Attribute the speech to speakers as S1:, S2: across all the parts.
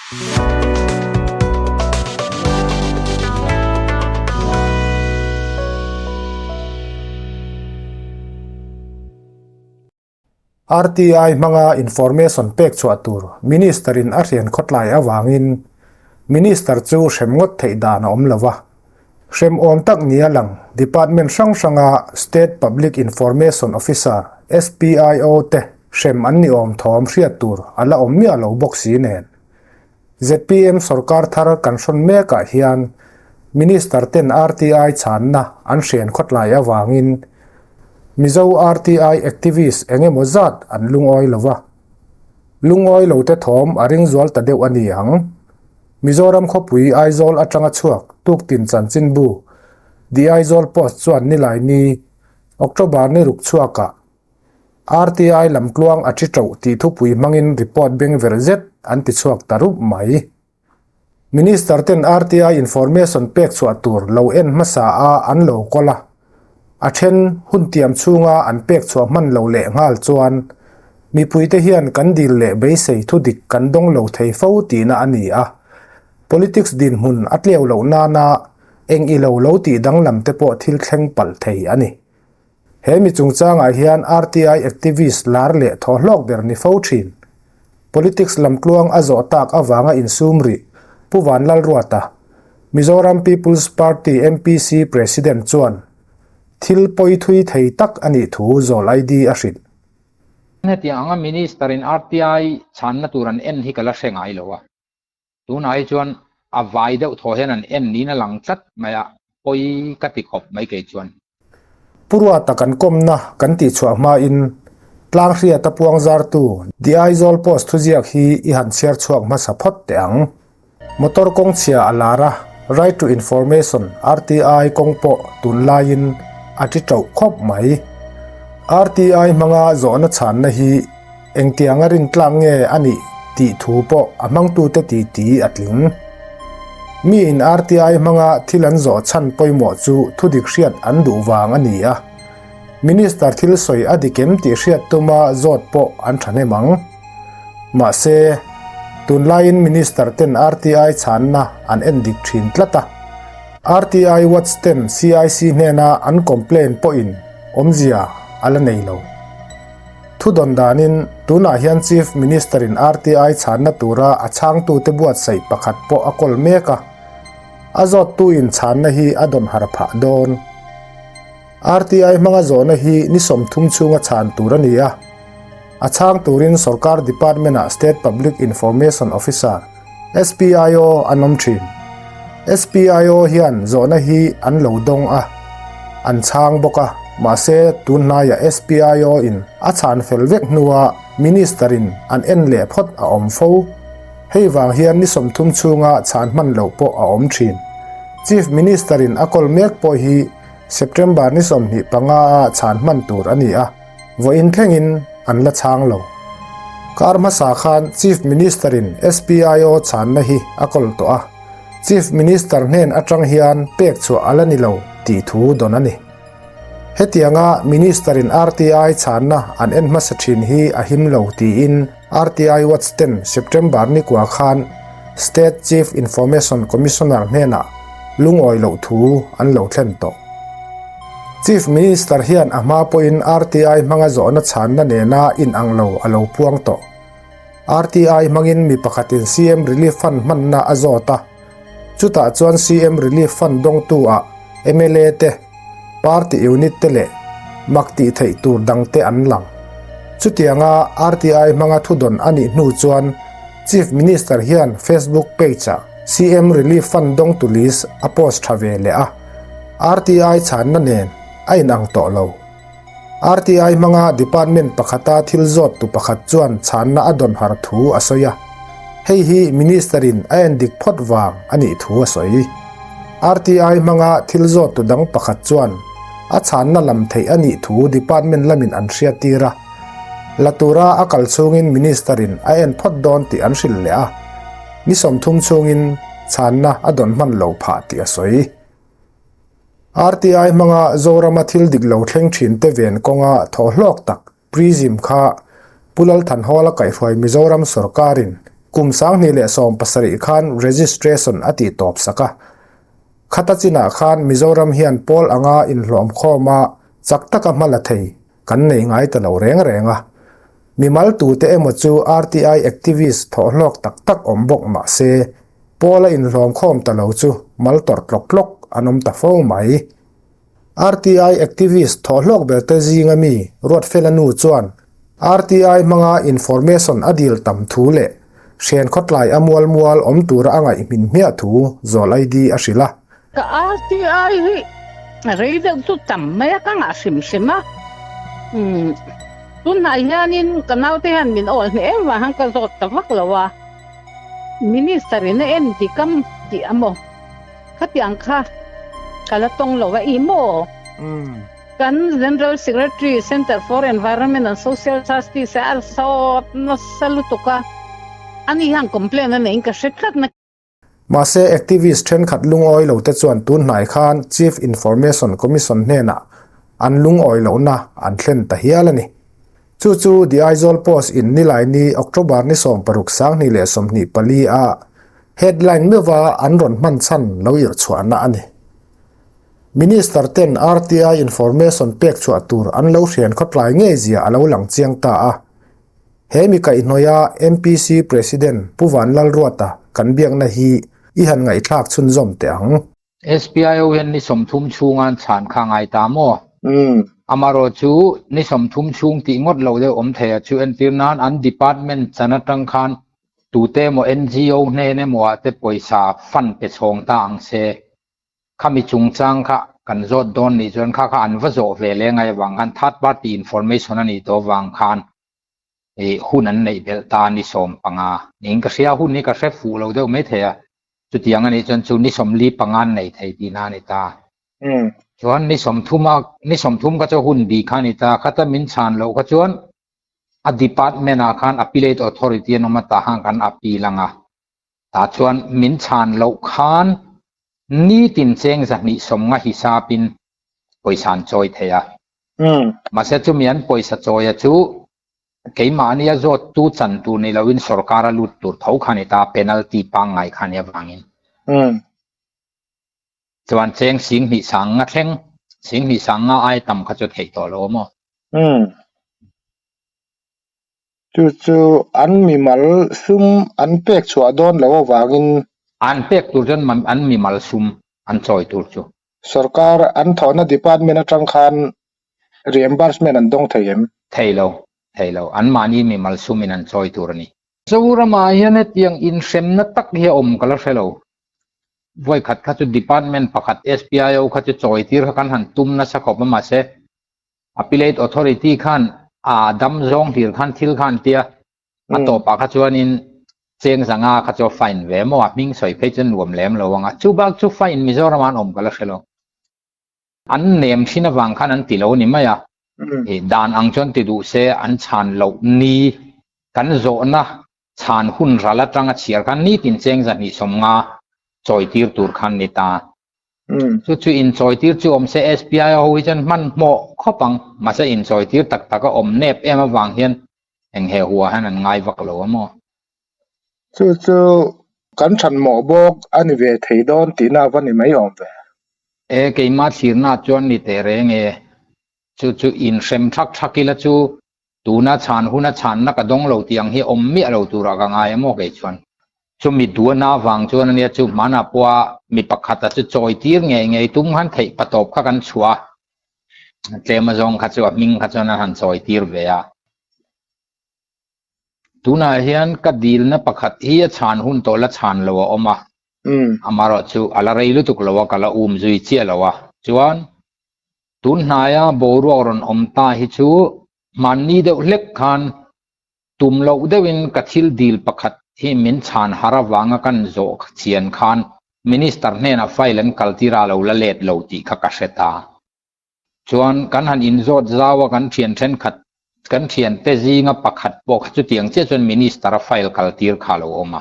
S1: RTI hmanga information pek chhuah tur Minister-in a hrian khawtlai avangin Minister chu hrem ngawt theih dan a awm lo va. Hrem awm tak nia lang Department hrang hranga State Public Information Officer, SPIO, te hrem an ni awm thawm hriat tur a la awm miah lo bawk si nen. Zpm sorkar thar kan hrawn mekah hian Minister ten RTI chhanna an hrian khawtlai avangin Mizo RTI activist eng emaw zat an lungawi lo va. Lungawi lo te thawm a ring zual ta deuh a ni ang. Mizoram khawpui Aizawl atanga chhuak tuktin chanchinbu The Aizawl Post chuan Nilaini, October ni ruk chhuakah RTI lamtluang a thi ṭoh tih thupui hmangin report beng verh zet an ti chhuak ta rup mai. Minister ten RTI information pek chhuah tur lo en hmasa a an lo kawl a, a then hun tiam chhunga an pek chhuah hman lo leh nghal chuan mipuite hian kan dil leh beisei thu dik kan dawng lo thei fo tihna a ni a. Politics dinhmun a tleu loh nana eng ilo lo tih danglam te pawh thil thleng palh thei a ni. He mi chungchangah hian RTI activist lar leh thawhlawk ber ni fo thin. Politics lamtluang a zawh tak avanga insum rih Pu Vanlalruata, Mizoram People's Party, MPC, President chuan thil pawi thui thei tak a nih thu zawl ID a hrilh.
S2: Hetiang anga Minister in RTI chhanna tur an en hi ka la hre ngai lo a. Tunah hi chuan a vai deuh thaw hian an en niin a lang tlat mai a, pawi ka ti khawp mai kei chuan.
S1: Pu Ruata kan kawmna kan tihchhuah hmain Tlanghriata puangzartu The Aizawl Post thuziak hi i han chhiar chhuak hmasa phawt teh ang. Motor kawng chhia a lar a, Right to Information, RTI, kawng pawh tunlaiin a ti tauh khawp mai. RTI hmanga zawhna chhanna hi Engtianga rintlak nge a nih tih thu pawh a hmangtute titi a tling. Miin RTI hmanga thil an zawh chhan pawimawh chu thudik hriat an duh vang a ni a. Minister thil sawi a dik em tih hriat tuma zawt pawh an thahnem ang. Mahse, tunlaiin Minister ten RTI chhanna an en dik thin tlat a. RTI Watch ten CIC hnena an complaint pawhin awmzia a la nei lo. Thu dawn danin, tunah hian Chief Minister-in RTI chhanna tura a chhangtute buatsaih pakhat pawh a kawl mek a, a zawttuin chhanna hi a dawn har phah dawn. RTI hmanga zawhna hi ni 30 chhunga chhan tur a ni a, a chhang turin sorkar department-ah State Public Information Officer, SPIO, an awm thin. SPIO hian zawhna hi an lo dawng a, an chhang bawk a, mahse tun hnaiah SPIO in a chhan fel vek hnua Minister in an en leh phawt a awm fo. Hei vang hian ni 30 chhunga chhan hman loh pawh a awm thin. Chief Minister in a kawl mek pawh hi September ni 25 a chhan hman tur a ni a, vawiin thlengin an la chhang lo. Kar hmasa khan Chief Minister in SPIO chhanna hi a kawl tawh a, Chief Minister hnen atang hian pek chhuah a la ni lo tih thu dawn a ni. Hetianga Minister in RTI chhanna an en hmasa thin hi a him lo tiin RTI Watch ten September ni kua khan State Chief Information Commissioner hnenah lungawi loh thu an lo thlen tawh. Chief Minister hian a hma pawhin RTI hmanga zawhna chhanna nena inang lo a lo puang tawh. RTI hmangin mi pakhatin CM Relief Fund hmanna a zawt a, chutah chuan CM Relief Fund dawngtu-ah mla te, party unit te leh mak tih theih tur dangte an lang. Chutianga RTI hmanga thudawn a nih hnu chuan Chief Minister hian Facebook page-ah CM Relief Fund dawngtu list a post tha ve leh a. RTI chhanna nen a inang tawh lo. RTI hmanga department pakhata thil zawttu pakhat chuan chhanna a dawn har thu a sawi a, hei hi Minister-in a endik phawt vang a nih thu a sawi. RTI hmanga thil zawttu dang pakhat chuan a chhanna lam theih a nih thu department lamin an hriattir a, la tura a kal chhungin Minister-in a en phawt dawn tih an hrilh leh a, ni 30 chhungin chhanna a dawn hman lo phah tih a sawi. RTI hmanga Zorama thil dik lo thleng thin te ven kawnga thawhhlawk tak Prism kha Pu Lalthanhawla kaihhruai Mizoram sawrkarin Kum 2017 khan registration a tih tawp sak a. Khata chinah khan Mizoram hian pawl anga inhlawm khawma chak taka hma la thei kan nei ngai ta lo reng reng a. Mimal tute emaw chu RTI activist thawhhlawk tak tak awm bawk mah se, pawl a inhlawm khawm ta lo chu mal tawrh tlawk tlawk an awm ta fo mai. RTI activist thawhhlawk berte zinga mi Ruatfela nu chuan RTI hmanga information a dil tam thu leh hrian khawtlai a mual mual awm tura a ngaih hmin hmiah thu zawl ID a hrilh a.
S3: Ka RTI hi rei deuh chu tam mai a, ka ngah hrim hrim a. Umm tunhnai hianin ka naute hian min awl hneh em vang hian ka zawt ta vak lo a. Minister in a en dik a tih a maw? Khatiang kha ka la tawng lo a i maw? Kan General Secretary Centre for Environment and Social Justice a sawt nasa lutuk a, ani hian complaint a neiin ka hre tlat na.
S1: Mahse activist thenkhat lungawi lo te chuan tun hnai khan Chief Information Commission hnenah an lungawi lohna an thlen ta hial a ni. Chu chu The Aizawl Post in Nilaini October ni 16 2024 a headline meuha an rawn hman chhan lo irh chhuahna a ni. Minister ten RTI information pek chhuah tur an lo hrian khawtlai ngei zia a lo lang chiang ta a. He mi kaihhnawia MPC President Pu Vanlalruata kan biakna hi i han ngaihthlak chhunzawm teh ang.
S2: SPIO hian ni 30 chhunga an chhan kha ngai ta maw? Amarawh chu ni 30 chhung tih ngawt lo deuh awm thei a chu entir nan an department chan atang khan tute emaw NGO hnen emaw ah te pawisa fund pe chhawng ta ang se. Khami chungchang kha kan zawt dawn nih chuan kha kha an va zawh ve leh ngai avang khan third party information a nih tawh avang khan hun an neih belh ta ni 15 niin ka hria hun hi ka hre fuh lo deuh mai thei a. Chutiang a nih chuan chu ni 45 an nei thei tihna a ni ta. Chuan ni 30 a ni 30 kha chu hun bik kha a ni ta. Khata min chhan loh kha chuan a department ah khan appellate authority an awm a tah khan kan appeal ang a. Tah chuan min chhan loh khan nitin cheng 250 hisapin pawisa an chawi thei a. Mahse chumi an pawisa chawia chu keimahni a zawt tu chan tur ni loin sorkar a lut tur tho kha ni ta, penalty pangngai kha ni avangin. Chuan cheng 2500 thleng, 2500 ai tam kha chu theih tawh lo maw?
S1: Chu chu an mimal sum an pek chhuah dawn lo avangin.
S2: An pek tur chuan an mimal sum an chawi tur chu.
S1: Sorkar an thawhna department atang khan reimbursement an dawng thei em?
S2: Thei lo, thei lo. Anmahni mimal sumin an chawi tur a ni. Zoramah hian hetiang inhremna tak hi a awm ka la hre lo. Vawi khat kha chu department pakhat SPIO kha chu chawi tir kha kan han tum nasa khawp a mahse Appellate Authority khan a dam zawng hlir khan thil kha an tia a tawpah kha chuanin cheng 500 kha chu a fine ve maw a hming sawi phei chu nuam lem lo ang a chu bak chu fine Mizoramah an awm ka la hre lo. An nem thin avang khan an ti lo ni mai a, dan ang chuan ti duh se an chhan loh ni kan zawhna chhan hun ral atanga chhiar khan nitin cheng 250 chawi tir tur khan ni ta. Chu chu inchawi tir chu awm se SPI ho hi chuan hmanhmawh khawp ang, mahse inchawi tir tak tak a awm nep em avang hian eng he hua hian an ngai vak lo a maw?
S1: Chu chu kan thanmawh bawk a ni ve thei dawn tihna a va ni mai awm ve.
S2: E, keimah thlirna chuan ni teh reng e. Chu chu inhrem thak thak ila chu tuna chhan huna chhanna ka dawng lo tih ang hi awm miah lo turah ka ngai a maw kei chuan. Chumi duana avang chuan ania chu hmanah pawha mi pakhata chu chawi tir ngei ngei tum khan theih patawp kha kan chhuah a, tlem azawng kha chu a hming kha chuan an han chawi tir ve a. Tunah hian ka dilna pakhat hi a chhan hun tawh la chhan lo a awm a, amaherawh chu a la rei lutuk lo a, ka la um zui chiah lo a. Chuan tun hnaia boruak rawn awm ta hi chu hmanni deuh hlek khan tum loh deuhin ka thil dil pakhat hi min chhan har avanga kan zawh chian khan Minister hnenah file an kaltir a lo la let lo tih kha ka hre ta. Chuan kan han inzawt zau a kan thian thenkhat kan thiante zinga pakhat pawh kha chutiang chiah chuan Minister a file kaltir kha a lo awm a.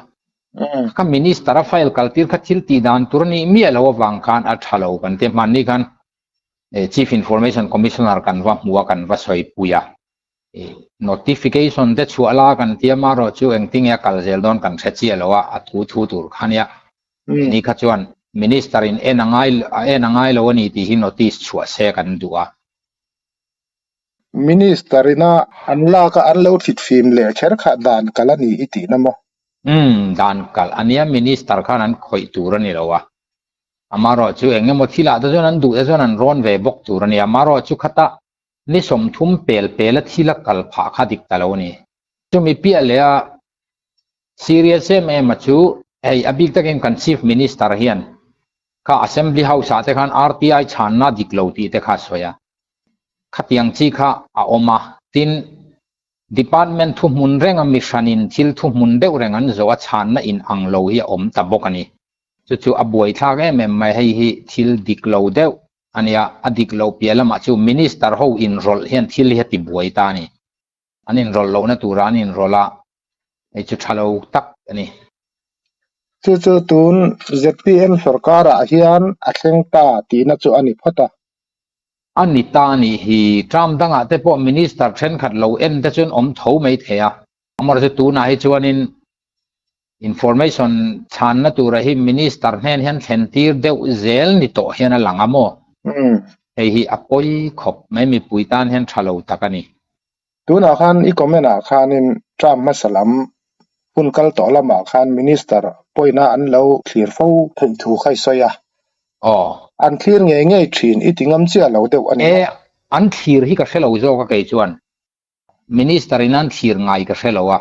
S2: Kha Minister a file kaltir kha thil tih dan tur a nih miah loh avang khan a tha lo kan ti a. Hmanni khan Chief Information Commissioner kan va hmu a kan va sawipui a. Notification te chhuah la kan tia marawh chu engtinge a kal zel dawn kan hre chiah lo a, a thu thu tur kha nia. Ni kha chuan Minister in en a ngai a en a ngai lo a ni tih hi notice chhuah se kan duh a.
S1: Minister ina an lak a an lo thlit fim leh kher kha dan kalh a ni i tihna maw?
S2: Umm, dan kalh a nia Minister khan an khawih tur a ni lo a. Amarawh chu eng emaw thilah te chuan an duh te chuan an rawn ve bawk tur a ni. Amarawh chu khatah Ni 30 pel pela thil a kal phah kha dik ta lo a ni. Chumi piah leh a serious em em a chu hei a bik takin kan Chief Minister hian kha Assembly House ah te khan RTI chhanna dik lo tih te kha a sawi a. Khatiang chi kha a awm a. Tin, Department thuhmun renga mi hranin thil thuhmun deuh reng an zawh a chhanna in ang lo hi a awm ta bawk a ni. Chu chu a buaithlak em em mai hei hi thil dik lo deuh a nia, a dik loh piah lamah chu Minister ho inrawlh hian thil hi a ti buai ta a ni. An inrawlh lohna turah an inrawlh a, hei chu tha lo tak a ni.
S1: Chu chu tun zpm sorkarah hian a thleng ta tihna chu a ni phawt a.
S2: A ni ta a nih hi, term dangah te pawh Minister thenkhat lo en te chuan awm tho mai thei a. Amaherawhchu tunah hi chuanin Information chhanna tura hi Minister hnen hian thlen tir deuh zel ni tawh hian a lang a maw? Hei hi a pawi khawp mai mipui tan hian tha lo tak a ni.
S1: Tunah khan i comment ah khanin term hmasa lam hun kal tawh lamah khan Minister pawina an lo thlir fo theih thu kha i sawi a.
S2: Aw.
S1: An thlir ngei ngei thin i ti ngam chiah lo deuh a ni
S2: maw? E, an thlir hi ka hre lo zawk a kei chuan. Minister in an thlir ngai ka hre lo a,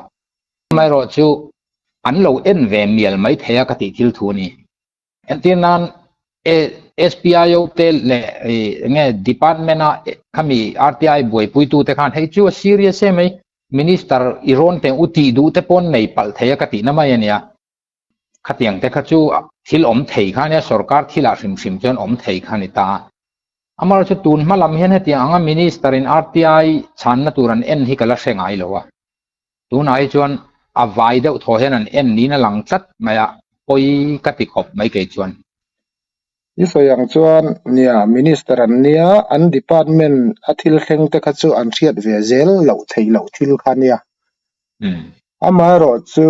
S2: amaherawh chu an lo en ve mial mai thei a ka tih thil thu a ni. Entir nan SPIO te leh enge department a khami RTI buaipui tu te khan hei chu a serious em mai, Minister i rawn teng u tih duh te pawn nei palh thei a ka tihna mai a nia. Khatiang te kha chu thil awm thei kha ania, sorkar thilah hrim hrim chuan awm thei kha a ni ta a. Amaherawhchu chu tun hma lam hian hetiang anga Minister in RTI chhanna tur an en hi ka la hre ngai lo a. Tunah hi chuan a vai deuh thaw hian an en niin a lang tlat mai a, pawi ka ti khawp mai kei chuan.
S1: I sawi ang chuan nia Minister an nia, an department a thil thleng te kha chu an hriat ve zel loh theih loh thil kha nia. Amaherawh chu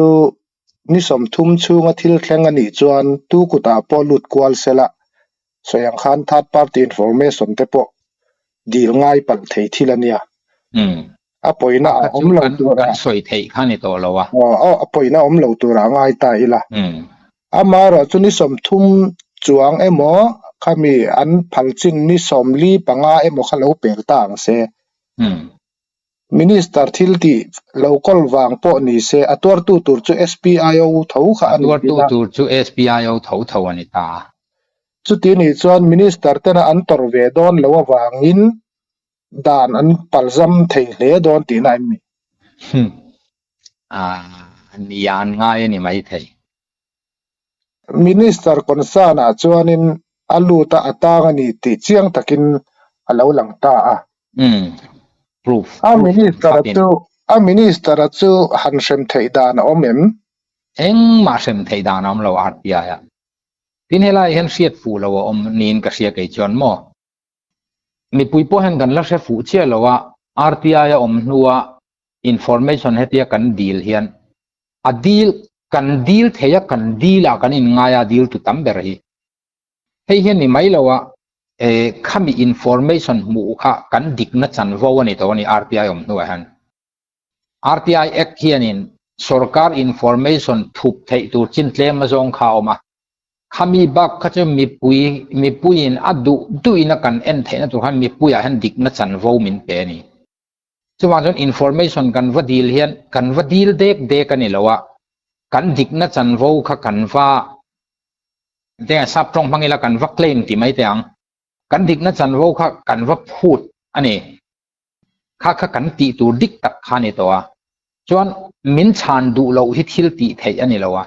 S1: Ni 30 chhunga thil thleng a nih chuan tu kutah pawh lut kual sela, sawi ang khan third party information te pawh dil ngai palh thei thil a nia. A pawina a awm lo tura.
S2: Kan sawi theih kha ni tawh lo a.
S1: Aw, a pawina awm lo tura ngai ta ila. Amaherawh chu ni 30 chuang emaw khami an phal chin ni 45 emaw kha lo pel ta ang se. Minister thil tih lo kawl vang pawh ni se, a tuartu tur chu SPIO tho kha a
S2: ni tih a. A tuartu tur chu SPIO tho tho a ni ta.
S1: Chuti nih chuan Minister tena an tawrh ve dawn lo avangin dan an palzam thei hle dawn tihna em ni?
S2: Hum. Nia an ngai a ni maithei.
S1: Minister concern ah chuanin a lut a a tang a ni tih chiang takin a lo lang ta a.
S2: Proof
S1: A minister a chu a minister a chu han hrem theih dan a awm em?
S2: Engmah hrem theih dan a awm lo RTI ah. Tin helai hian hriat fuh lo a awm niin ka hria kei chuan maw? Mipui pawh hian kan la hre fuh chiah lo a, RTI a awm hnua information hetia kan dil hian A dil, kan dil thei a, kan dil ah kan inngai a, dil tu tam ber hi. Hei hian ni mai lo a, e, khami information hmuh kha kan dikna chanvo a ni tawh a ni RTI awm hnuah hian. RTI Act hianin sorkar information thup theih tur chin tlem azawng kha a awm a, khami bak kha chu mipui, mipuiin a duh duhin a kan en theihna tur khan mipuiah hian dikna chanvo min pe a ni. Chuvang chuan information kan va dil hian kan va dil dek dek a ni lo a, kan dikna chanvo kha kan va engtinge sap tawng hmang ila kan va claim ti mai teh ang. Kan dikna chanvo kha kan va phut a ni. Kha kha kan tih tur dik tak kha a ni tawh a. Chuan min chhan duh loh hi thil tih theih a ni lo a.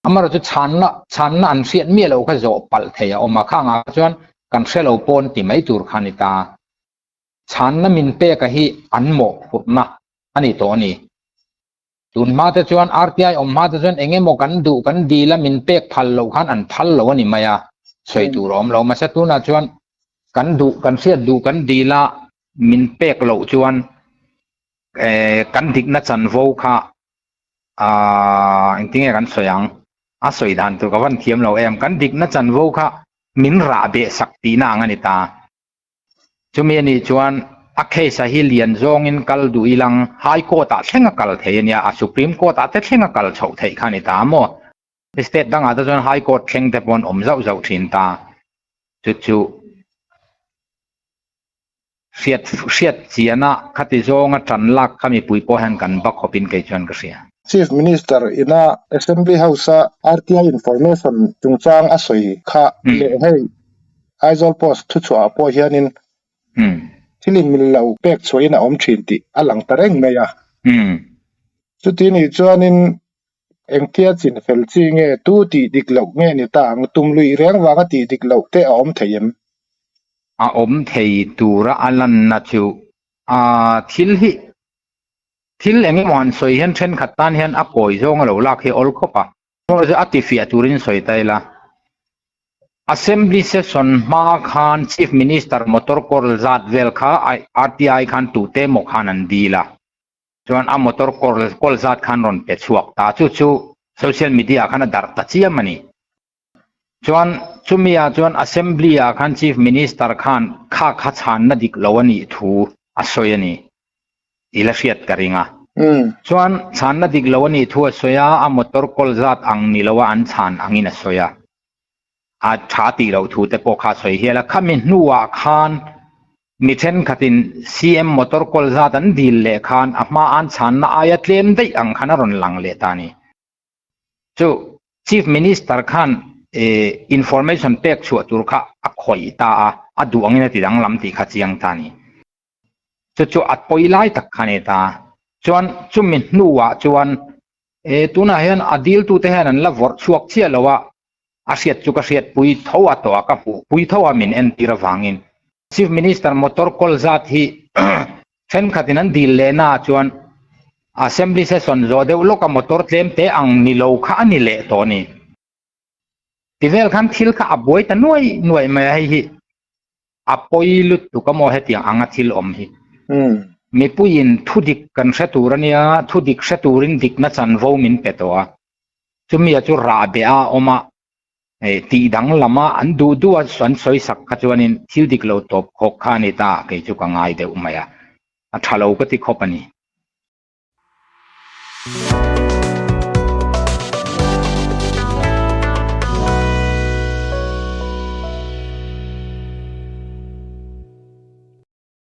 S2: Amaherawhchu chu chhanna chhanna an hriat miah loh kha zawh palh theih a awm a, khangah chuan kan hre lo pawn ti mai tur kha a ni ta. Chhanna min peka hi an mawhphurhna a ni tawh a ni. Tun hma te chuan RTI awm hma te chuan eng emaw kan duh kan dil a min pek phal loh khan an phal lo a ni mai a, sawi tur a awm lo. Mahse tunah chuan kan duh kan hriat duh kan dil a min pek loh chuan. Kan dikna chanvo kha engtinge kan sawi ang? A sawi dan tur ka van thiam lo em. Kan dikna chanvo kha min rah beh sak tihna ang a ni ta. Chumi a nih chuan a case-a hi lian zawngin kal duh ilang High Court-ah thleng a kal thei a nia, a Supreme Court-ah te thleng a kal chhoh theih kha a ni ta maw? State dangah te chuan High Court thleng te pawh an awm zauh zauh thin ta. Chu chu hriat hriat chiana khati zawnga tan lak kha mipui pawh hian kan ba khawpin kei chuan ka hria.
S1: Chief Minister ina Assembly House-a RTI information chungchang a sawi kha leh hei Aizawl Post thuchhuahah pawh hianin thil inmil lo pek chhuahin a awm thin tih a lang ta reng mai a. Chuti nih chuanin Engtia chin fel chi nge tu tih dik loh nge ni ta ang? Tum luih reng vanga tih dik loh te a awm thei em?
S2: A awm thei tura a lanna chu a thil hi thil eng emaw han sawi hian thenkhat tan hian a kawi zawng a lo lak hi awl khawp a. Chu a tifiah turin sawi ta ila. Assembly session hma khan Chief Minister motor kawl zat vel kha RTI khan tute emaw khan an dil a. Chuan a motor kawl zat khan rawn pe chhuak ta chu chu social media ah khan a darh ta chiam a ni. Chuan chumi ah chuan assembly ah khan chief minister khan kha kha chhanna dik lo a nih thu a sawi a ni i la hriat ka ring a. Chuan chhanna dik lo a nih thu a sawi a, a motor kawl zat ang ni lo a an chhan angin a sawi a. A tha tih loh thu te pawh kha a sawi hial a, khami hnuah khan Mi thenkhatin CM motor kawl zat an dil leh khan a hma an chhanna aia tlem daih ang khan a rawn lang leh ta a ni. Chu Chief Minister khan information pek chhuah tur kha a khawih ta a, a duh angin a ti danglam tih kha chiang ta a ni. Chu chu a pawi lai tak kha a ni ta. Chuan chumi hnuah chuan tunah hian a diltute hian an la vawrh chhuak chiah lo a, A hriat chu ka hriat pui tho a tawh a, ka hmuh pui tho a min entir avangin. Chief Minister motor kawl zat hi thenkhatin an dil leh naah chuan Assembly session zawh deuh lawka motor tlem te ang ni lo kha a ni leh tawh a ni. Ti vel khan thil kha a buai ta nuai nuai mai a, hei hi a pawi lutuk a maw hetiang anga thil awm hi. Mipuiin thudik kan hre tur a nia, thudik hre turin dikna chanvo min pe tawh a. Chumia chu rah beh a awm a, tih danglam a an duh duh a an sawi sak kha chuanin thil dik lo tawp khawk kha a ni ta, kei chu ka ngai deuh mai a, a tha lo ka ti khawp a ni.